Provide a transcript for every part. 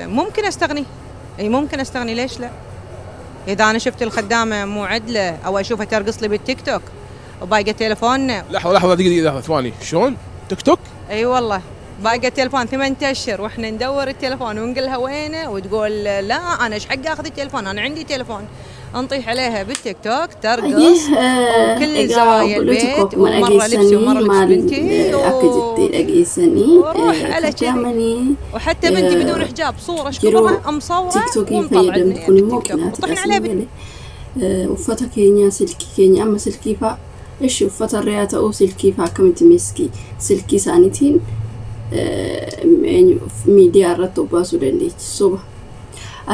ممكن استغني، اي ممكن استغني، ليش لا؟ اذا انا شفت الخدامة مو عدله او اشوفها ترقص لي بالتيك توك وبايقه تليفوننا. لحظة لحظة، دقيقة دقيقه، ثواني، شلون؟ تيك توك؟ اي والله، بايقه تليفون 8 اشهر واحنا ندور التليفون ونقول لها وينه، وتقول لا انا ايش حق اخذ التليفون، انا عندي تليفون. نطيح عليها بالتيك توك ترقص Ayyee وكل egaa زوايا obboloota koo البيت، akkuma ومرة لبسي dhageessanii ومرة لبس maal بنتي akka jettee dhageessanii وروح على كذي. kaddaamanii وحتى بنتي بدون حجاب صوره ايش yeroo كبرها مصوره tiiktookii ومطلعتنا fayyadamtu يعني kun immoo بالتيك توك qinaatii وطحنا عليها asii malee uffata keenya, silkii keenya, amma silkii fa'a ishi uffata irraa ta'uu, silkii fa'a akkamitti miskii silkii isaaniitiin miidiyaa irratti obbaasuu dandeechi soba.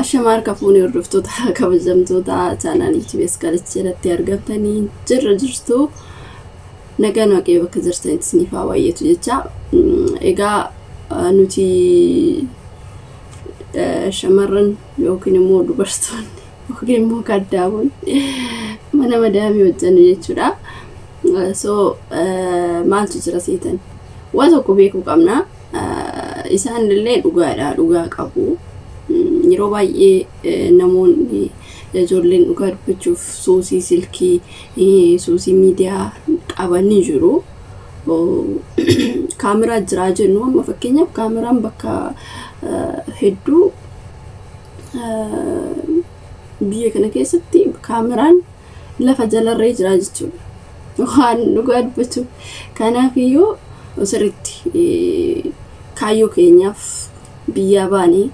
Ashamaa harka fuunee hordoftoota kabajamtoota chaanaalii TBS Qalicha irratti argamtanii jirra jirtu, nagaan Waaqayyo bakka jirtanitti isiniif haa baay'atu jecha. Egaa nuti shamarran yookiin immoo dubartoonni yookiin immoo kaddaamoon mana madaamii hojjennu jechuudha. So maaltu jira seetan? Waan tokko beekuu qabna. Isaan illee dhugaadha, dhugaa qabu. Yeroo baay'ee namoonni, ijoolleen dhugaa dubbachuuf suusii silkii, suusii miidiyaa qaban ni jiru. Kaameraa jiraa jennu, amma fakkeenyaaf kaameraan bakka hedduu biyya kana keessatti kaameraan lafa jalarree jira jechuudha. Waan dhugaa dubbachuuf. Kanaafiyyuu sirriitti kaayyoo keenyaaf biyyaa baanee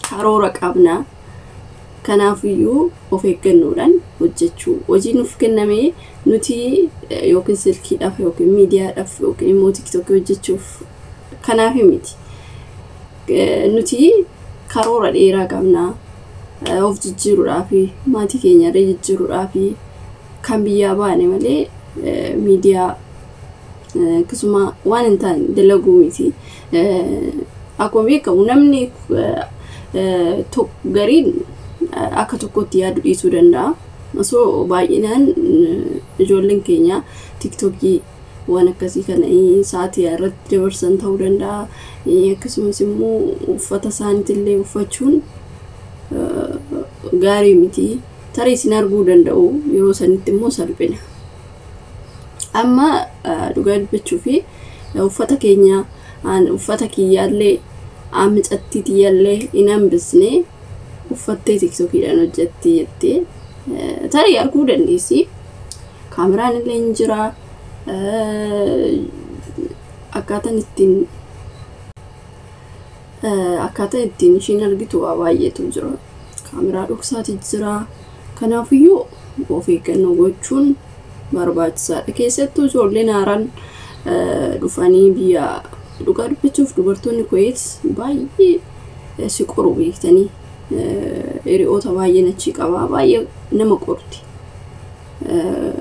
karoora qabna. Kanaafiyyuu of eeggannoodhaan hojjechuu. Hojii nuuf kenname nuti yookiin silkiidhaaf yookiin miidiyaadhaaf yookiin immoo tiiktookii hojjechuuf kanaaf miti. Nuti karoora dheeraa qabna. Of jijjiiruudhaaf, maatii keenya illee jijjiiruudhaaf kan biyyaa baane malee miidiyaa akkasuma waan hin taane dalaguu miti. Akkuma beekamu namni gariin akka tokkotti yaadu dhiisuu danda'a. Osoo baay'inaan ijoolleen keenya tiiktookii waan akkasii kana sa'aatii irratti dabarsan ta'uu danda'a. Akkasumas immoo uffata isaaniitillee uffachuun gaarii miti. Tarii isin arguu danda'u, yeroo sanitti immoo salphina. Amma dhugaa dubbachuu fi uffata keenya, uffata kiyyaallee, micattii tiyyaallee hin hambisne uffattee tiiktookiidhaan hojjetti jettee tarii arguu dandeessi. Kaameraan illee hin jira. Akkaataan ittiin ishiin argitu waa baay'eetu jira. Kaameraa dhoksaati jira. Kanaafiyyuu of eeggannoo gochuun barbaachisaadha. Keessattuu ijoolleen haaraan dhufanii biyya, dhugaa dubbachuuf dubartoonni Kuweet baay'ee si qoru beektanii. Hiriyoota baay'een achii qaba, baay'ee nama qorti.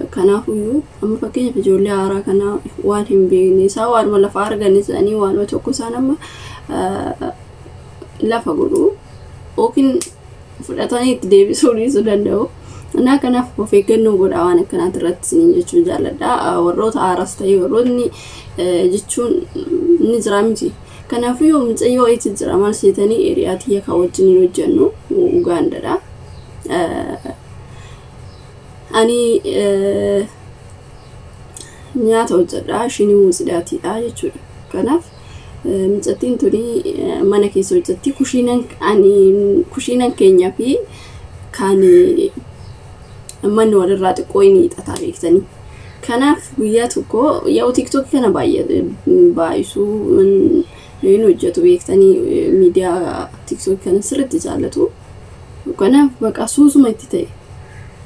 Kanaafiyyuu amma fakkeenyaaf ijoollee haaraa kana waan hin beekne isaan waanuma lafa argan isaanii waanuma tokko isaan amma lafa godhu yookiin fudhatanii itti deebisuu dhiisuu danda'u. Innaa kanaaf of eeggannoo godhaa waan akkanaati irratti isiniin jechuu jaalladha. Warroota haaraas ta'e warroonni jechuun ni jira miti. Kanaafiyyuu mucayyoo wayiitu jira, maal seetanii, hiriyaa tiyya kan wajjin hojjennu Ugaandaadha. Ani nyaata hojjedha, ishiin immoo tsidaatiidha jechuudha. Kanaaf mucattiin tuni mana keessa hojjetti. Kushiinan ani kushiinan keenyaa fi kan manni walirraa xiqqoo inni hiixataa beektanii. Kanaaf guyyaa tokko yaa'u tiiktookii kana baay'ee baay'isuu hin hojjetu beektanii, miidiyaa tiiktookii kana sirriitti jaallatu. Kanaaf baqa suusuma itti ta'e.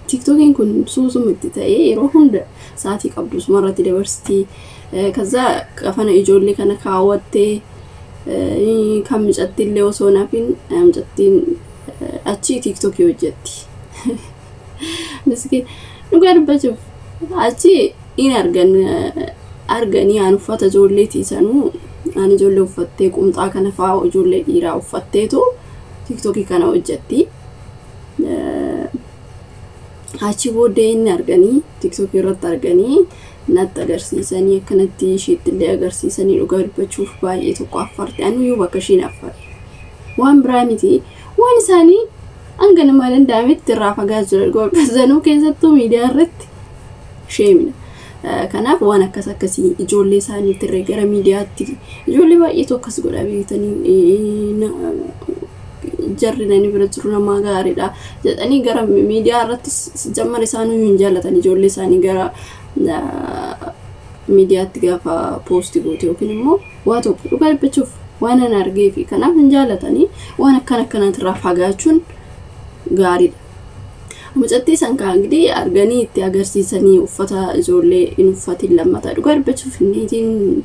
Tiiktookiin kun suusuma itti ta'e, yeroo hunda sa'aatii qabdu sumarratti dabarsiti. Kaza kafana ijoollee kana kaawwattee kan mucattii illee osoo nafin mucattiin achii tiiktookii hojjetti. Miskiin, dhugaa dubbachuuf achi in argan arganii aan uffata ijoolleetii sanuu aan ijoollee uffattee, qumxaa kana fa'aa ijoollee dhiiraa uffatteetu tiiktookii kana hojjetti. Achi booddee inni arganii tiiktookii irratti arganii Natti agarsiisanii akkanatti isheetti illee agarsiisanii dhugaa dubbachuuf baay'ee tokko affarte. Anuyyuu bakka ishiin affare. Waan biraa miti, waan isaanii hanga nama danda'ametti irraa fagaachuu jira. Zanuu keessattuu miidiyaa irratti sheemina. Kanaaf waan akkas akkasii ijoollee isaaniitti irree gara miidiyaatti ijoollee baay'eetu akkas godha beektanii, jarri nani bira jiru namaa gaariidha jedhanii gara miidiyaa irratti jammar isaanii hin jaallatan. Ijoollee isaanii gara miidiyaatti gaafa poostii goote yookiin immoo waa tokko dhugaa dubbachuuf waan an argee fi kanaaf hin jaallatanii waan akkana akkanaatti irraa fagaachuun gaariidha. Mucattii san kaa እንግዲህ arganii itti agarsiisanii uffata ijoollee hin uffatin lammata. Dhugaa dubbachuuf niitiin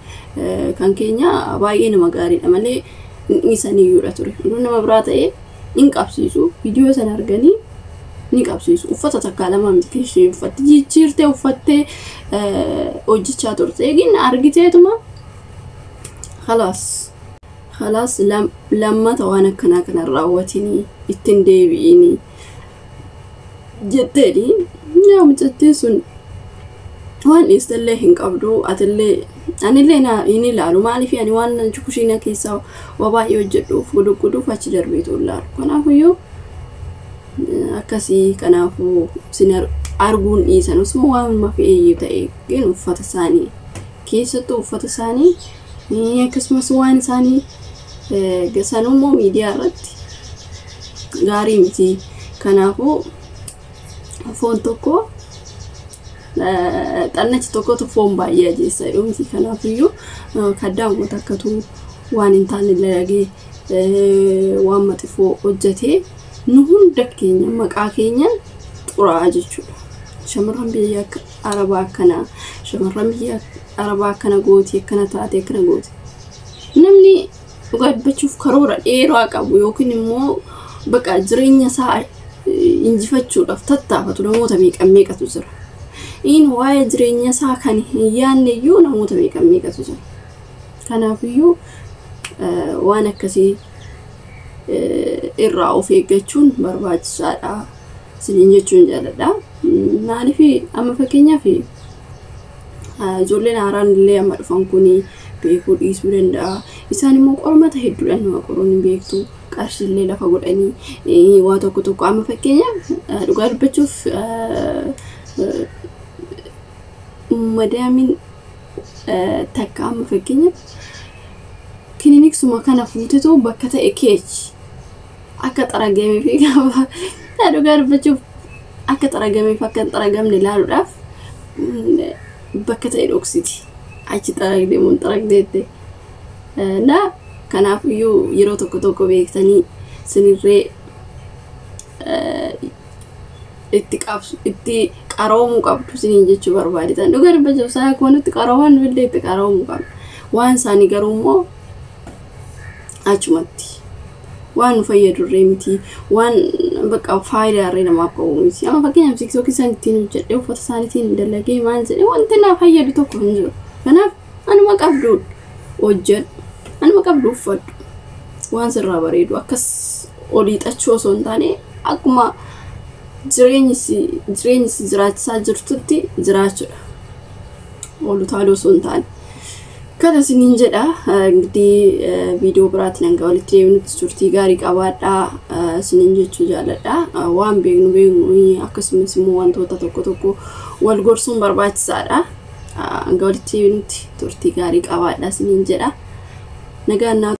kan keenya baay'ee nama gaariidha malee hin dhiisaniyyuudha ture. Oduu nama biraa ta'ee hin qabsiisu. Viidiyoo sana arganii ni qabsiisu. Uffata takkaa lama miti ishee uffatte, jijjiirtee uffattee hojjechaa turte. Eegin argiteetuma خلاص خلاص lammata waan akkanaa kana raawwatinii ittiin deebi'inii jetteeni. Yaa mucattiin sun waan dhiistellee hin qabdu. Atillee anillee na hin ilaalu, maaliif ani waan kushiina keessaa waa baay'ee hojjedhuuf gudugguduuf achi darbeetu ilaalu. Kanaafuyyuu akkasii, kanaafuu sin arguun dhiisan osuma waan mafeeyyuu ta'e gin uffata isaanii keessattuu uffata isaanii akkasumas waan isaanii sanummoo miidiyaa irratti gaarii miti. Kanaafuu foon tokko xannachi tokkotu foon baay'ee ajeessa jedhu miti. Kanaafiyyuu kaddaan takkatu waan hin taane dalagee waan maxifoo hojjetee nu hunda keenya maqaa keenya xuraa'aa jechuudha. Shamarran biyya Arabaa akkanaa, shamarran biyya Arabaa akkana gooti, akkana taate, akkana gooti. Namni dhugaa dubbachuuf karoora dheeraa qabu yookiin immoo bakka jireenya isaa injifachuudhaaf tattaafatu namoota meeqa meeqatu jira. Inni waa'ee jireenya isaa kan hin yaadne iyyuu namoota meeqa meeqatu jira. Kanaafiyyuu waan akkasii irraa of eeggachuun barbaachisaadha isiniin jechuun jaalladha. Maaliif amma fakkeenyaaf ijoolleen haaraan illee amma dhufan kun beekuu dhiisuu danda'a. Isaan immoo qormata hedduudhaan nama qoruun hin beektu. Qarshiillee lafa godhanii waa tokko tokko amma fakkeenyaaf dhugaa dubbachuuf madaamiin takka amma fakkeenyaaf kiliniksuma kana fuutetu bakka ta'e keechi akka xaragamee fi gaafa dhugaa dubbachuuf akka xaragameef akka hin xaragamne ilaaluudhaaf bakka ta'e dhoksiti. Achi xaragdee moo hin xaragdeette. Na kanaafiyyuu yeroo tokko tokko beektanii sinirree itti qabsu itti qaroomuu qabdu isiniin jechuu barbaadetan. Dhugaa dubbachuuf isaan akkuma nutti qarooman illee itti qaroomuu qabna. Waan isaanii garuu immoo achumatti waan nu fayyadurree miti, waan bakka faayidaa irree namaaf qabu miti. Amma fakkeenyaaf tiktookii isaan ittiin hojjedhee uffata isaaniitiin dalagee maal jedhee wanti naa fayyadu tokko hin jiru. Kanaaf anuma qabdu hojjedhu, anuma qabdu uffadhu, waan sirraa bareedu akkas olii xachuu osoo hin taane akkuma jireenyi si jiraachisaa jirtutti jiraachuudha. Ol utaaluu osoo hin taane. Kana isiniin jedha. እንግዲህ viidiyoo biraatiin hanga walitti deebinutti turtii gaarii qabaadhaa isiniin jechuu jaalladha. Waan beeknu beeknu akkasumas immoo wantoota tokko tokko wal gorsuun barbaachisaadha. Hanga walitti deebinutti turtii gaarii qabaadhaa isiniin jedha. Nagaan naa.